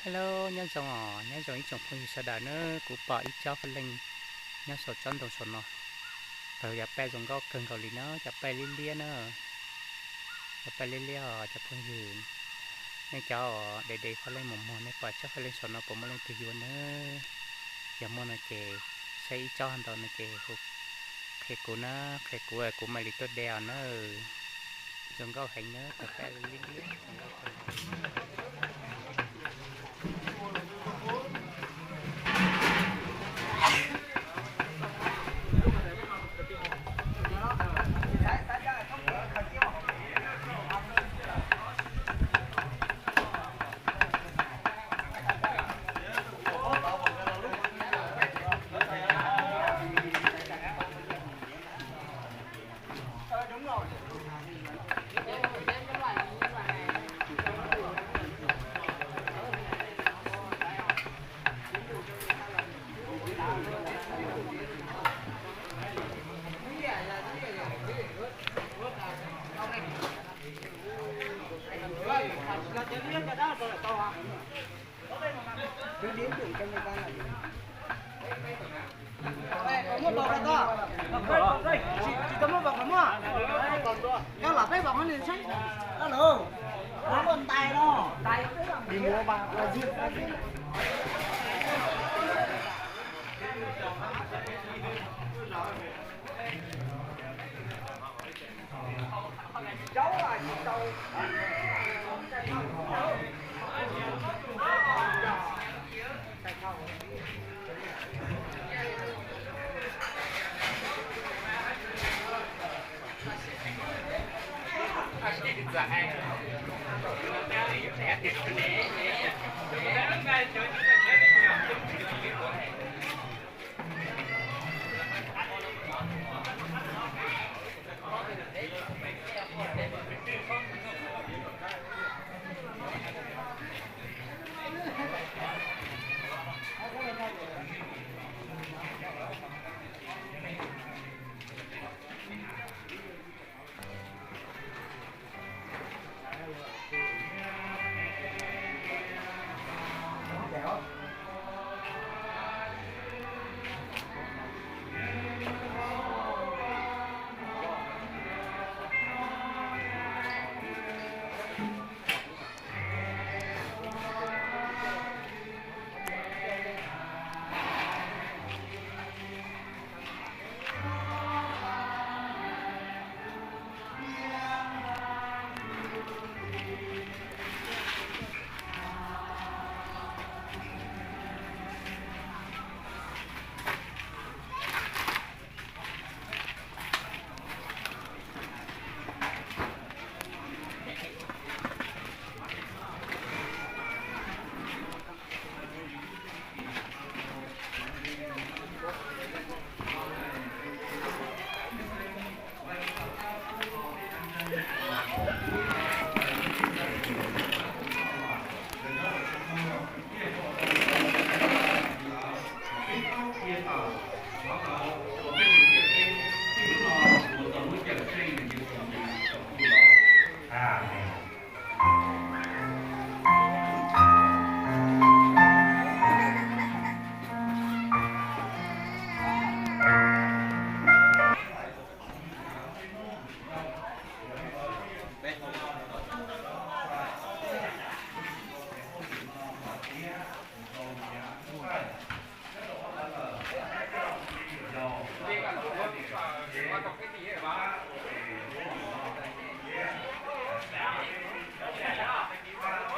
Hello, nyob zoo os, nyob zoo ib tsoom phooj ywg sawv daws na. Kuv pom ib tsob faj leej nyob saum tsob ntoo saum no. Tau cov paj zoo nkauj kawg nkaus li na, cov paj liab liab na. Cov paj liab liab os cov phooj ywg. Nej cov de de faj leej mus muag, nej pom tsob faj leej saum no puas muaj leej twg yuav na? Yog muaj no ces saib ib tsob ntau no ces hu qhia kuv na, qhia kuv kuv mam li tuaj de os na. Zoo nkauj heev na, cov paj liab liab.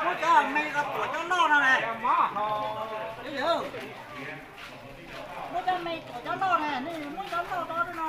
Muab cov me tuam cov loj no na. Muab cov me tuam cov loj na, nej muab cov loj rau no.